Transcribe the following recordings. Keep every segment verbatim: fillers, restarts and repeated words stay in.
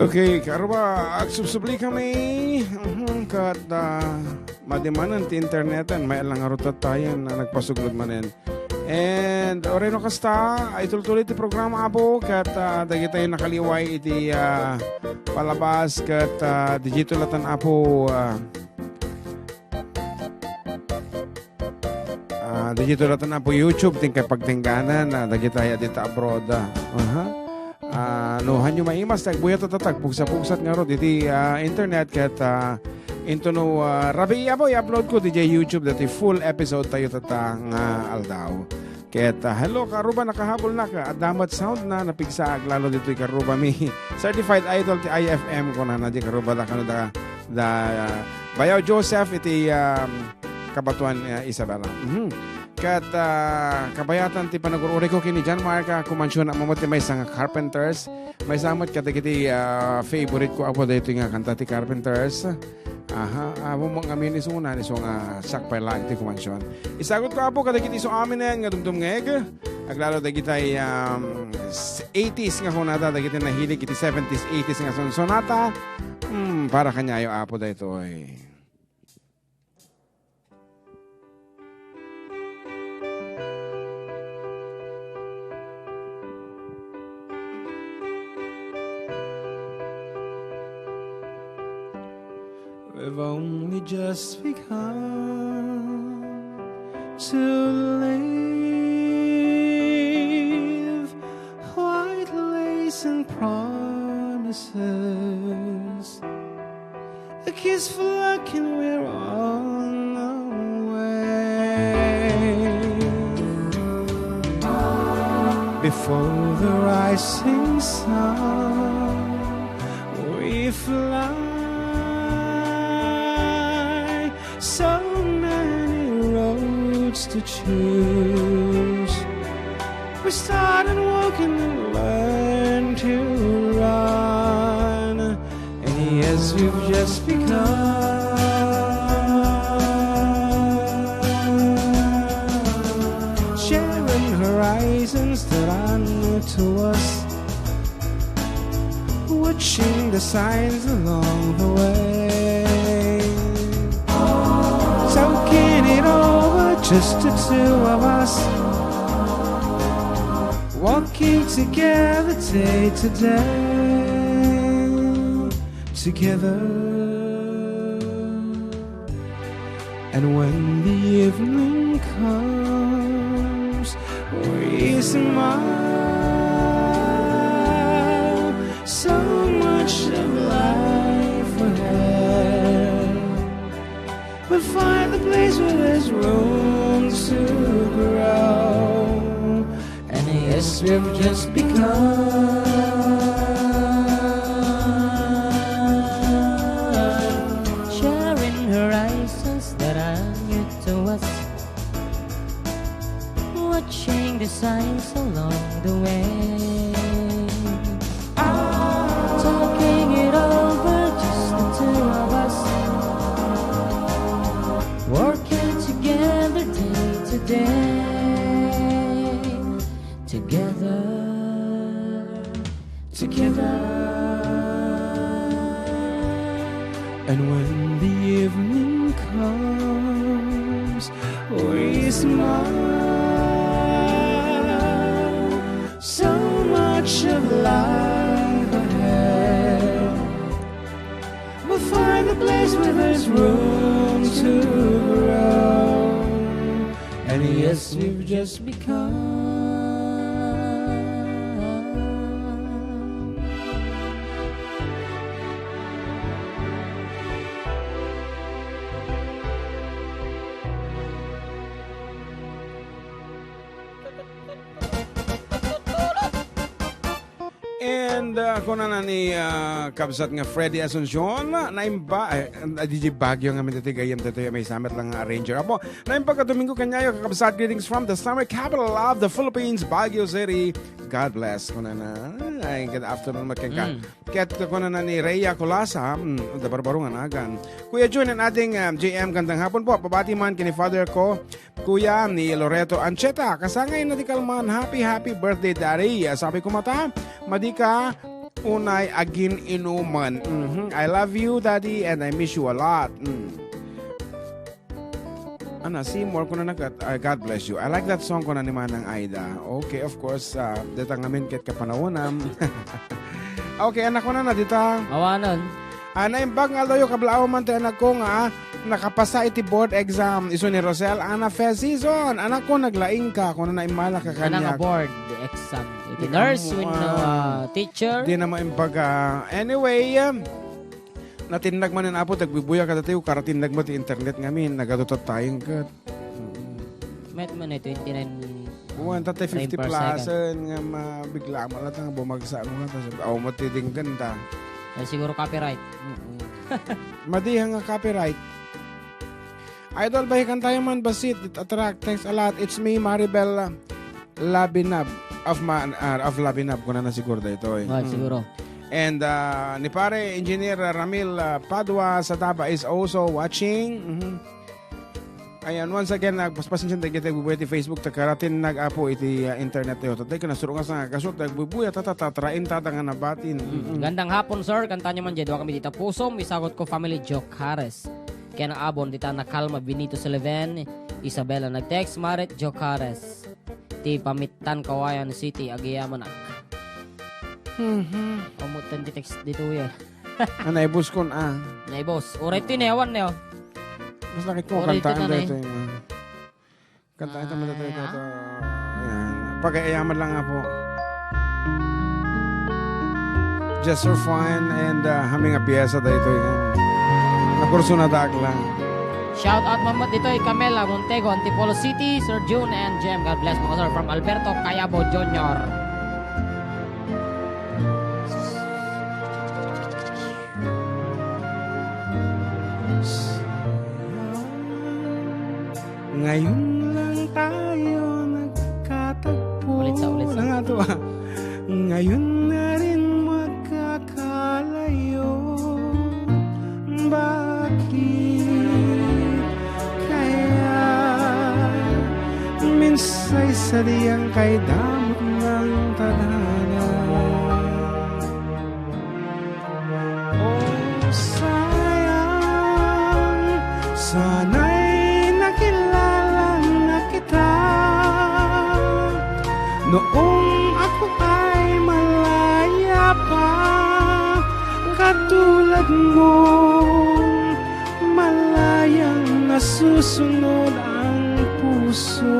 Okay, karuba, agsubsubli kami. Mhm, ket, ah, madi manen ti interneten, may lang arutatayan na nagpasuglod manen. And, oreno kasta, ay tultuloy ti programa, Apo, ket, ah, dagitay nakaliway iti, ah, palabas, ket, ah, digital latan, Apo, ah, Ah, dagitoy latta, Apo, YouTube, ti pagtengganan, ah, dagitay a dita abroad, ah. Aha. Ah, no, hanyo maimas, tagbuya tatta, tagpugsa-pugsat ngarud iti, ah, internet, ket, ah, intono, ah, rabii, Apo, i-upload ko diay YouTube, dati full episode tayo tatta nga aldaw. Ket, ah, hello, karuba, nakahabol na ka. Adda met sound na, napigsa, aglalo ditoy karuba mi. Certified idol ti I F M, kunana, di karuba da, kano da, da, ah, Bayaw Joseph iti, um, Kabatuan, uh, Isabela. Mhm. Ket, uh, kabayatan ti panagur-uri ko ken ni John Mark, uh, kumansiyon a mamati maysa nga carpenters. Maysa met kadagiti, uh, favorite ko, Apo, daytoy nga kanta ti Carpenters. Aha, amo mo ngamin isu nga, isu nga siak pay laeng ti kumansiyon. Isagut ko, Apo, kadagiti isu aminen nga dumdumngeg. Aglalo dagitay, um, s-, eighties nga kunada, dagiti nahilig iti seventies, eighties nga sonsonata. Hmm, para kaniayo, Apo, daytoy. We've only just begun to live white lace and promises. A kiss for luck and we're on our way. Before the rising sun, we fly. So many roads to choose. We started walking and learned to run. And yes, we've just begun. Sharing horizons that are new to us. Watching the signs along the way. Talking it over, just the two of us. Walking together day to day. Together. And when the evening comes, we smile. So much of life ahead. We'll find the place where there's room to grow. And yes, we've just begun. Sharing horizons that are new to us. Watching the signs along the way. Talking it over, just the two of us. Working together day to day. Together, together. And when the evening comes, we smile. So much of life ahead. We'll find the place where there's room to grow. And yes, we've just begun. And, ah, kunana ni, ah, kabsat nga Freddy Asuncion, naimba-, eh, ah, D J Baguio nga amin dati gayyem dati may samet lang nga arranger. Apo, naimbag a Domingo kaniayo, kakabsat, greetings from the summer capital of the Philippines, Baguio City. God bless, kunana. Ay, good afternoon, makenka. Mm. Ket kunana ni Rhea Colasa, mm, da Barbarong Anagan. Kuya Jun and ating, ah, J M, gandang hapon po. Pabati man kini father ko, Kuya ni Loreto Ancheta, kasangay na ti kalman, "Happy, happy birthday, Daddy." Sabi ko mata, madika, Unay agin-inuman. Mhm. "I love you, Daddy, and I miss you a lot." Mm. Ana, Seymour, kuna na kat, ah, "God bless you. I like that song," kuna ni Manang Aida. Okay, of course, ah, dita ngamin ket kapanawanam. Okay, anak, kuna na dita. Awanon. Ah, naimbag nga aldawyo, kablaaw man ti anakko nga, ah, nakapasa iti board exam. Isu ni Rosel, Ana, first season. Anakko, naglaing ka. Kuna na, immala ka kaniak. Board exam. Iti nurse wenno, ah, teacher. Di na maimbag, ah. Anyway, um, Natinnag manen, Apo, ti agbuybuyag kadatayo, karatinnag met ti internet ngamin, nagadu tattayen ket. Mm. Met man ito, twenty-nine Wen, tatay frame fifty per plus, second. Eh, nga mabigla mo lang nga bumagsak mo nga, tas, aw, matidinggan ta. Ay, siguro copyright. Mm-mm. Madiha nga copyright. Idol, bahikan tayo man, Basit, it attract. Thanks a lot. It's me, Maribel, uh, Labinab of Ma-, uh, of Labinab, kuna na siguro daytoy. Ah, siguro. And, uh, ni Pare Engineer, uh, Ramil, uh, Padua Sadaba is also watching. Mhm. Ayan, once again, nagpaspasensya tayo kita bubuhay ti Facebook, ta karatin nag-apo iti, uh, internet tayo. Tatay ka nasuro nga sa nga kasut, nagbubuya, tata, tatrain, tata nga nabatin. Mm. Mm-mm. Gandang hapon, sir. Kantayo man, Jed, wa kami dita pusom, isagot ko family, Jokares. Ken Abon, dita nakalma, Benito Sullivan, Isabela nag-text, Maret Jokares. Ti pamittan Kawayan City, agiyamanak. Mhm. Umutan ti text dito, ya. Ah, naibos kon, ah. Naibos. Uray ti newan, neo. Mas nakit ko, Uray ti kantaan tanay. Dito, eh. Kantaen ta met daytoy, ah. Ayan. Pagayam lang nga po. Just for fun and, uh, amin nga piyesa daytoy. Nakurso na dakla. Shout out man met ditoy, Camela Montego, Antipolo City, Sir June and Jem. God bless, mga sir, from Alberto Cayabo Junior. Sayang, ngayon lang tayo nagkatagpo. Ulit sa, ulit sa. Wala nga to, ah. Ngayon na rin magkakalayo. Bakit kaya minsay sadyang kay damot ng tadhana? Oh, sayang, sana'y nakilala na kita noong ako ay malaya pa, katulad mo, malayang nasusunod ang puso.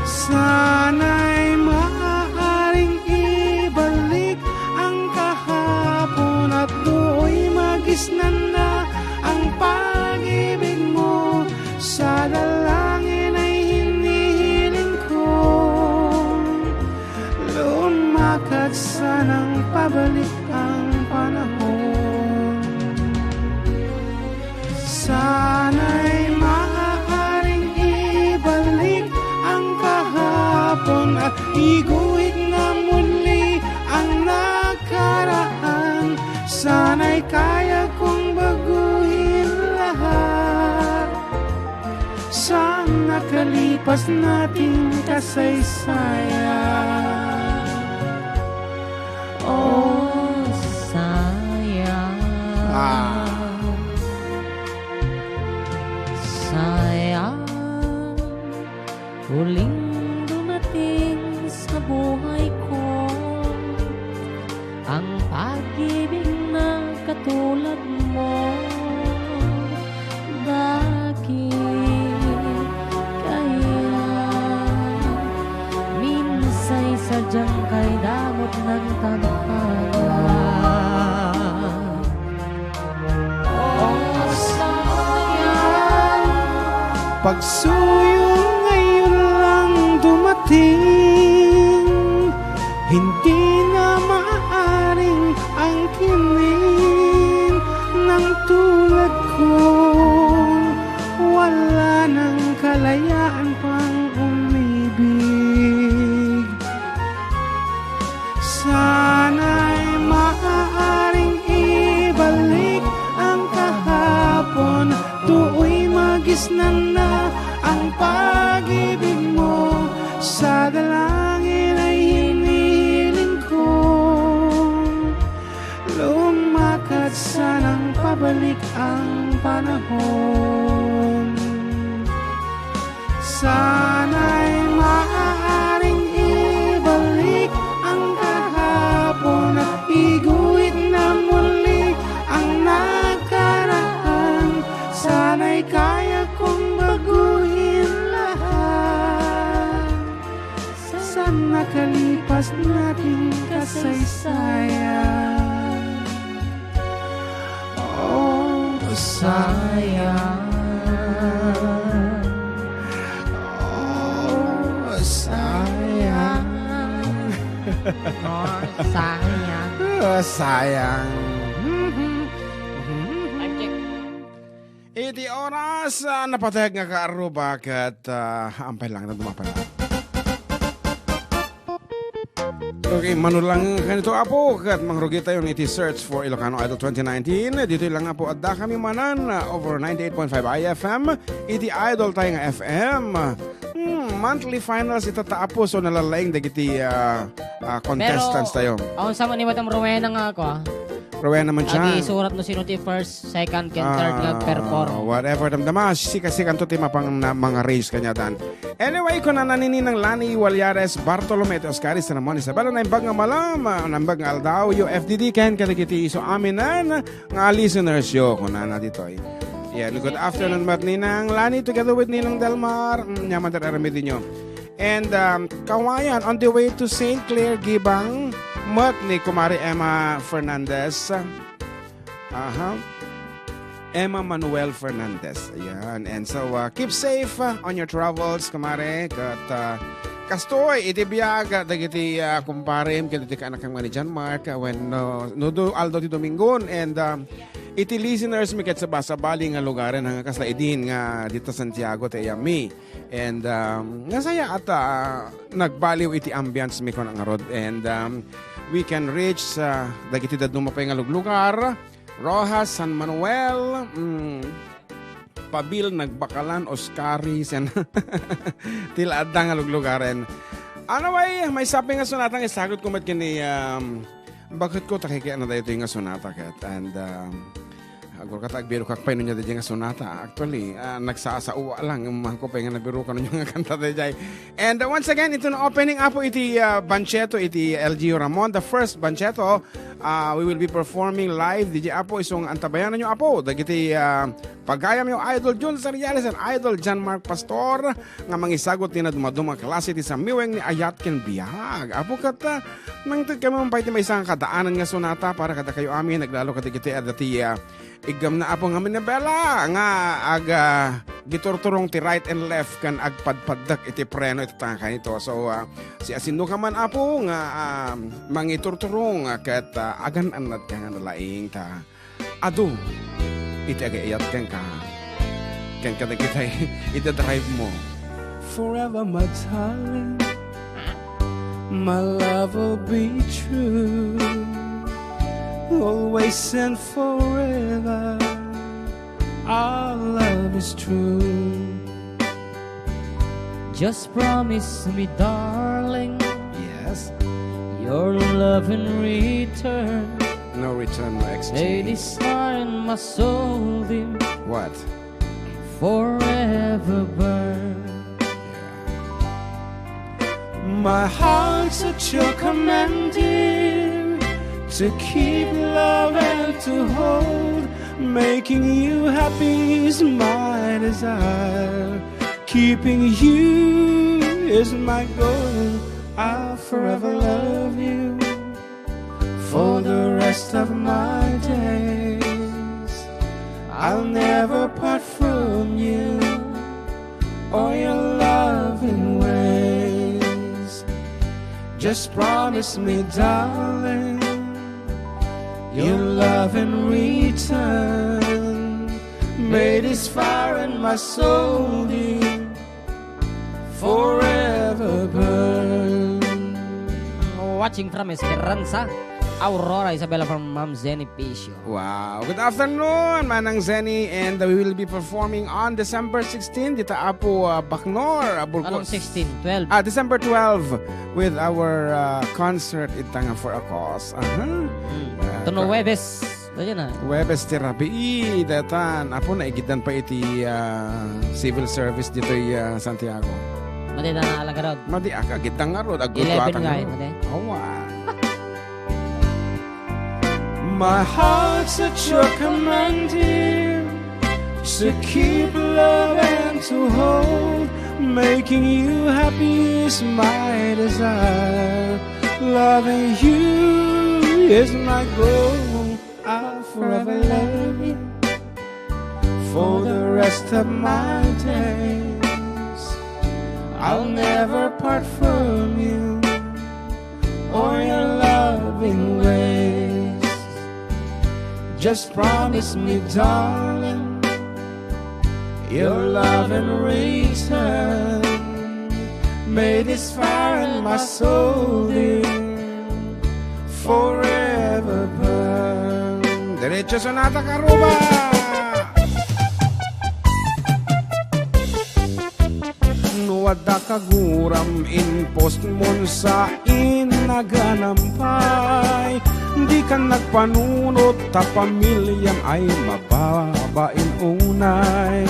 Sana'y maaaring ibalik ang kahapon at do'y magisnan na ang pag-ibig mo. Sa dalangin ay hinihiling ko, lumakad sanang pabalik ang panahon. Sana'y maaaring ibalik ang kahapon at iguhit na muli ang nakaraan. Sana'y kaya kong baguhin lahat. Sa nakalipas nating kasaysayan. Oh, sayang. Ah. Sayang, huling dumating sa buhay ko ang pag-ibig na katulad mo. Bakit kaya minsay sadyang kay damot ng tadhana? Oh, sayang. Pagsuyo ngayon lang dumating, hindi na maaaring angkinin. Sana'y maaaring ibalik ang kahapon at iguhit na muli ang nakaraan. Sana'y kaya kong baguhin lahat sa nakalipas nating kasaysayan. Oh, sayang. Oh, sayang. Oh, sayang. Oh, sayang. Time check. Iti oras, ah, napateg nga kaaruba ket, ah, ampay lang na dumapan. Okay, mano lang kanito, Apo, ket mangrugitayon iti search for Ilocano Idol twenty nineteen. Ditoy lang, Apo, adda kami manen, ah, over ninety-eight point five I F M, iti Idol tayo nga F M. Hmm, monthly finals ita ta, Apo, so nalalaing dagiti, ah, ah, contestants Pero, tayo. Awan sa man ni Madam Rowena nga ako, ah. Rowena man dyan. Agi surat no sino ti first, second, ken third nga Ah, perform. Whatever, damdama, sika-sikanto ti mapang na, mga race kanya dan. Anyway, kunana ni Ninang Lani Walyares Bartolome ti Oscar, San Ramon, Isabela, naimbag nga malam, ah, naimbag nga aldaw, U F D D, ken kadagiti isu amin nga listeners yo, kunana ditoy. Yeah, good afternoon, Mat Ninang Lani, together with Ninang Delmar, mm, nyaman da aramid inyo. And, um, kawayan, on the way to Saint Clair, Gibang, met ni Kumari Emma Fernandez. Aha. Emma Manuel Fernandez. Ayan. And so, uh, keep safe, uh, on your travels, kumare. Ket, uh, kastoy, iti biag, uh, dagiti, uh, kumparem, ket iti kaanak nga ni John Mark, uh, when, uh, no, do, aldaw ti Domingon. And, um, iti listeners mi ket sabali nga lugaren, nga kasla idin nga dita Santiago, ti ayami. And, um, nasaya at, ah, nagbaliw iti ambience mi kon ngarud. And, um, we can reach, ah, dagiti dadduma pay nga luglugar, Roxas, San Manuel, mm, Pabil, Nagbakalan, Oscaris, and ti la adda nga luglugaren. Anyway, maysa pay nga sonata nga isagutko met ken ni, um, baketko ta kikayatna daytoy nga sonata ket. And, um, Agurka ta agbirokak pay no nia daydiay nga sonata. Actually, ah, nagsasao lang, umangko pay nga nabiruka no nia nga kanta daydiay. And, uh, once again, ito na opening, Apo, iti, ah, Bancheto, iti L G U Ramon, the first Bancheto. Ah, we will be performing live, D J Apo, isu nga antabayanan yo, Apo, dagiti, ah, pagayam yo, Idol Jun Seriales and Idol John Mark Pastor, nga mangisagut ti nadumaduma a klase ti samiweng ni ayat ken biag. Apo, ket, ah, nangted kami man pay ti maysa nga kadaanan nga sonata para kadakayo amin, aglalo kadagiti adda ti, ah, Iggamna, Apo, nga Manibela nga ag-, ah, giturturong ti right and left ken agpadpaddak iti preno iti tangka ito. So, ah, siasinoka man, Apo, nga, ah, mangiturturong, ah, ket, ah, agan-annadka nga nalaing ta adu iti agayat kenka ken kadagiti iti drive mo. Forever, my darling, my love will be true. Always and forever, our love is true. Just promise me, darling, Yes. your love in return. No return, no exchange. May this heart and my soul, dear, What? forever burn. My heart's at your command, dear, to keep love and to hold. Making you happy is my desire. Keeping you is my goal. I'll forever love you for the rest of my days. I'll never part from you or your loving ways. Just promise me, darling, your love in return. May this fire in my soul, dear, forever burn. Watching from Esperanza, Aurora Isabela from Ma'am Zenny Picio. Wow. Good afternoon, Manang Zenny, and we will be performing on December sixteen, dita Apo, uh, Bacnor, uh, Burgos. Anong sixteen? Twelve. Ah, December twelve with our, uh, concert ita nga For a Cause. Aha. Hmm. Uh, Tuno co- Huwebes. Ayan na. Huwebes ti rabii, daytan. Apo, naigiddan pay iti, ah, civil service ditoy, ah, Santiago. Madi na naalang garud. Madi, aga, agiddan ngarud, agguduatan ngarud. Eleven nga, madi. Awa. My heart's at your command, dear, to keep love and to hold. Making you happy is my desire. Loving you is my goal. I'll forever love you for the rest of my days. I'll never part from you or your loving ways. Just promise me, darling, your love in return. May this fire in my soul, dear, forever burn. Derecho Sonata Karuba! No adda kaguram, inpostmon sa innaganam pay. Dikan nagpanunot ta pamiliam ay mababain unay.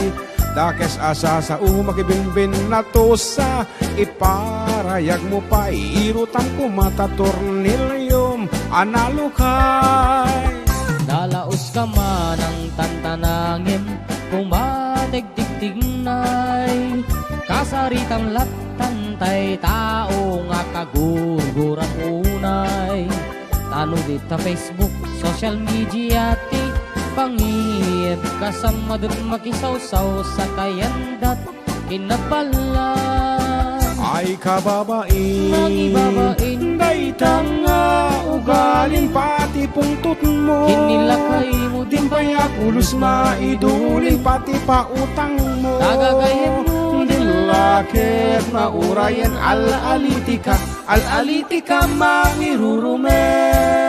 Dakes a sasao, makibinbin natusa, iparayagmo pay, irutam koma ta torniliom a nalukay. Dalaus ka manang tantanangem, koma tegtigtignay. Kasaritam lattan tay tao nga kagurguram unay. Tano dita Facebook, social media ti pangiep, kasammadet makisawsaw sa kayandat. Kinapala. Ay kababain, mangibabain, dayta nga ugalin pati pungtotmo. Kinilakaymo, dimpay a pulos maidulin pati pautangmo. Tagagayemmo, din la ket maurayen, al-alitika. Al-alitika mangirurumen.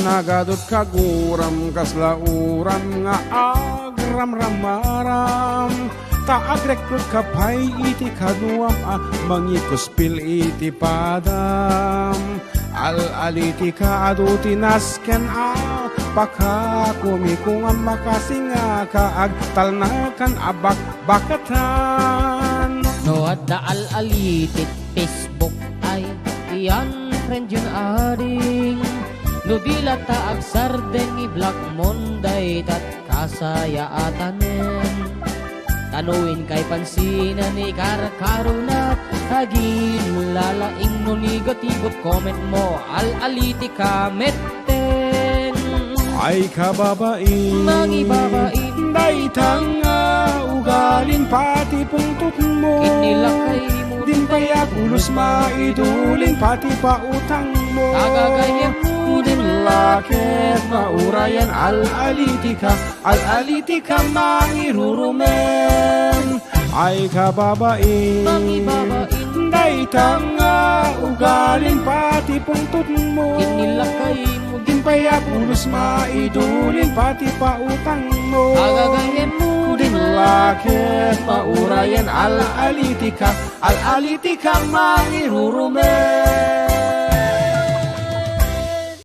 Nagadut kaguram kasla uram nga agramramaram, ta agrekrut ka pay iti kaduam a mangikuspil iti padam. Al-alitika adu ti nasken a pakakumikungam, makasingaka agtalnakan a bakbakatan. No adda al-alitik Facebook ay iyan friend yun ading. No di la ta agsardeng i-block mon daytat kasayaatanen. Tano inkay pansinen ikarkaruna, agin lalaing no negatibo comment mo, al-aliti ka metten. Ay kababain, mangibabain, dayta nga ugalin pati pungtotmo. Kinilakaymo, din pay a pulos maidulin pati pautangmo. Tagagayem, din la ket maurayen, al-aliti ka, al-aliti ka mangirurumen. Ay kababain, mangibabain, dayta nga ugalin pati pungtotmo. Kinilakaymo, din pay a pulos maidulin pati pautangmo. Agagayemmo, din la ket maurayen, al-aliti ka, al-aliti ka mangirurumen.